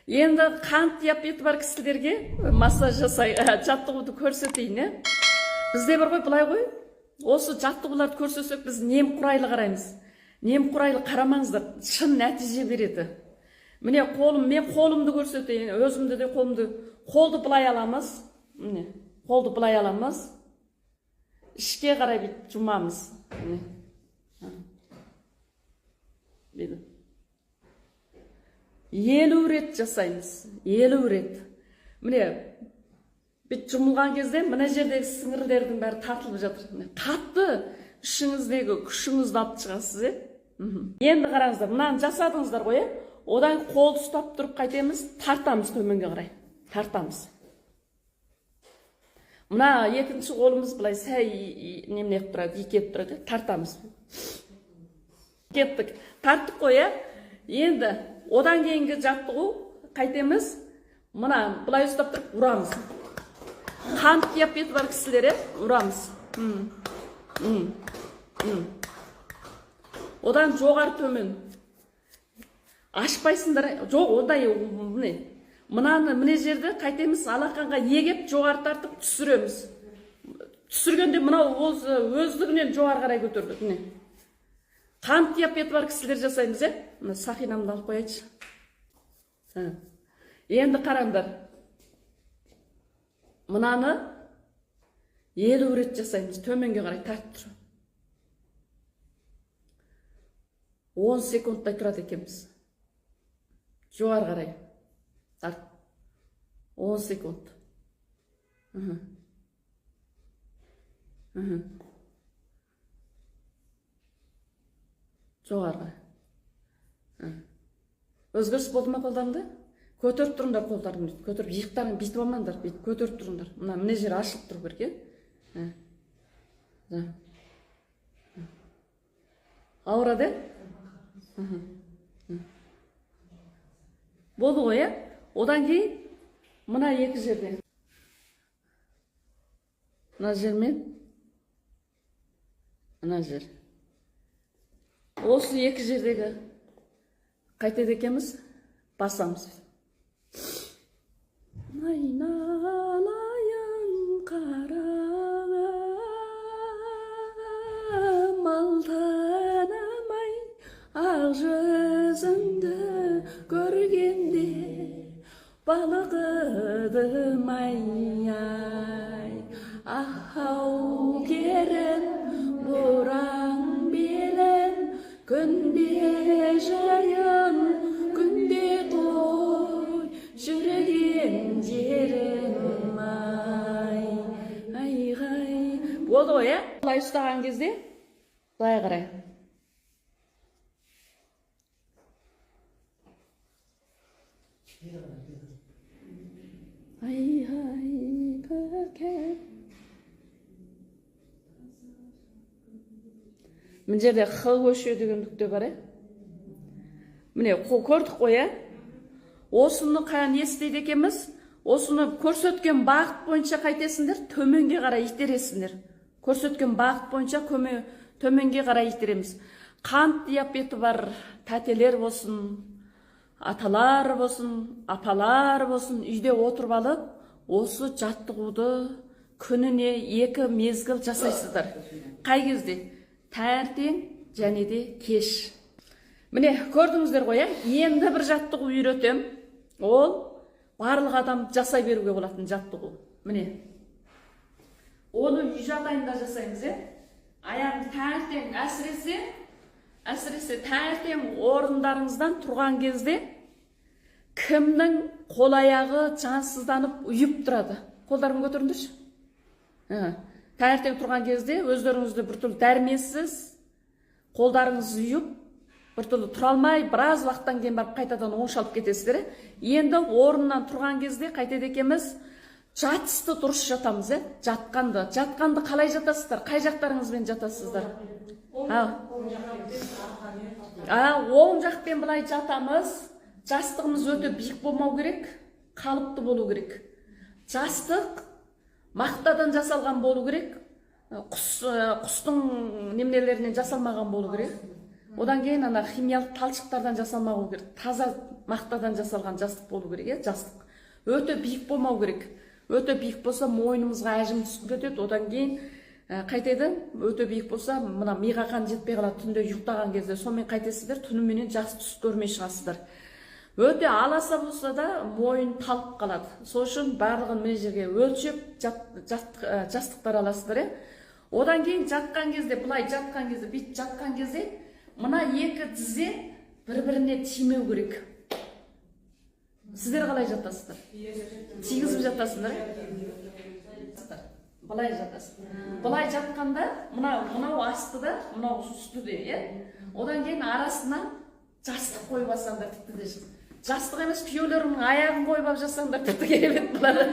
Енді қант диабеті бар кісілерге массаж жасай, жаттығуды көрсетейін, иә. Бізде бар ғой, былай ғой, осы жаттығуларды көрсетсек, біз немқұрайлы қараймыз. Немқұрайлы қарамаңыздар, шын нәтиже береді. Міне, қолым, мен қолымды көрсетейін, өзімді де қолымды. Қолды былай аламыз, міне, қолды былай аламыз, ішке қарай бүйтіп жұмамыз, міне, бүйтіп 50 рет жасаймыз, 50 рет. Міне, бүйтіп жұмылған кезде мына жердегі сіңірлердің бәрі тартылып жатыр. Міне, қатты ішіңіздегі күшіңізді алып шығасыз, иә. Енді қараңыздар, мынаны жасадыңыздар ғой, иә. Одан қолды ұстап тұрып қайтеміз? Тартамыз, төменге қарай тартамыз. Мына екінші қолымыз былай сәй немене қылып тұрады, итеріп тұрады, иә. Тартамыз, кеттік, тарттық қой, иә. Енді одан кейінгі жаттығу қайтеміз? Мына былай ұстап тұрып ұрамыз. Қант диабеті бар кісілер, иә, ұрамыз. М, м, м. Одан жоғары, төмен ашпайсыңдар. Жоқ, ондай, міне, мынаны, мына жерді қайтеміз? Алақанға егеп, жоғары тартып түсіреміз. Түсіргенде мынау өздігінен жоғары қарай көтеріледі. Міне, қант диабеті бар кісілер жасаймыз, иә. Мына сақинамды алып қояйыншы. Енді қараңдар, мынаны 50 рет жасаймыз, төменге қарай тартып тұрып, 10 секундтай тұрады екенбіз. Жоғары қарай тарт, 10 секунд. Мхм. Мхм. Жоғары қарай. Өзгеріс болды ма қолдарыңда? Көтеріп тұрыңдар қолдарыңды, бүйтіп көтеріп, иықтарың бүйтіп алмаңдар, бүйтіп көтеріп тұрыңдар. Мына жер ашылып тұру керек, иә. Да. Ауырады, иә. Болды ғой, иә. Одан кейін мына екі жерде, мына жер мен мына жер, осы екі жердегі қайтеді екенбіз? Басамыз. Айналайын қарағым, алтыным ай, ақ жүзіңді көргенде балқыдым ай, ай. Ахау, керім бураң белін, күнде жайын, күнде той жүрген жерім ай, айғай. Болды ғой, иә. Былай ұстаған кезде былай қарай. Ай, ай, көкем. Мына жерде х көше деген нүкте бар, иә. Міне, көрдік қой, иә. Осыны не істейді екенбіз? Осыны көрсеткен бағыт бойынша қайтесіңдер? Төменге қарай итересіңдер. Көрсеткен бағыт бойынша төменге қарай итереміз. Қант диабеті бар тәтелер болсын, аталар болсын, апалар болсын, үйде отырып алып, осы жаттығуды күніне екі мезгіл жасайсыздар. Қай кезде? Таңертең және де кеш. Міне, көрдіңіздер ғой, иә. Енді бір жаттығу үйретем. Ол барлық адам жасай беруге болатын жаттығу. Міне, оны үй жағдайында жасаймыз, иә. Аяғын таңертең, әсіресе таңертең орындарыңыздан тұрған кезде кімнің қол аяғы жансызданып, ұйып тұрады? Қолдарын көтеріңдерші. Таңертең тұрған кезде өздеріңізді біртүрлі дәрменсіз, қолдарыңыз ұйып, біртүрлі тұра алмай, біраз уақыттан кейін барып қайтадан оңшалып кетесіздер, иә. Енді орнынан тұрған кезде қайтеді екенбіз? Жатысты дұрыс жатамыз, иә. Жатқанды қалай жатасыздар? Қай жақтарыңызбен жатасыздар? Оң жақпен былай жатамыз. Жастығымыз өте биік болмау керек, қалыпты болу керек. Жастық мақтадан жасалған болу керек, құстың неменелерінен жасалмаған болу керек. Одан кейін ана химиялық талшықтардан жасалмау керек, таза мақтадан жасалған жастық болу керек, иә. Жастық өте биік болмау керек. Өте биік болса, мойнымызға әжім түсіп кетеді. Одан кейін қайтеді? Өте биік болса, мына миға қан жетпей қалады түнде ұйықтаған кезде. Сонымен қайтесіздер? Түніменен жақсы түс көрмей шығасыздар. Өте аласа болса да, мойын талып қалады. Сол үшін барлығын мына жерге өлшеп жастықтар аласыздар, иә. Одан кейін жатқан кезде, былай жатқан кезде, бүйтіп жатқан кезде мына екі тізе бір біріне тимеу керек. Сіздер қалай жатасыздар? Тигізіп жатасыңдар, иә? Былай жатасың. Былай жатқанда мынау, мынау астыда, мынау үстіде, иә. Одан кейін арасына жастық қойып алсаңдар, тіпті де жастық емес, күйеулеріңнің аяғын қойып алып жатсаңдар, тіпті керемет болады.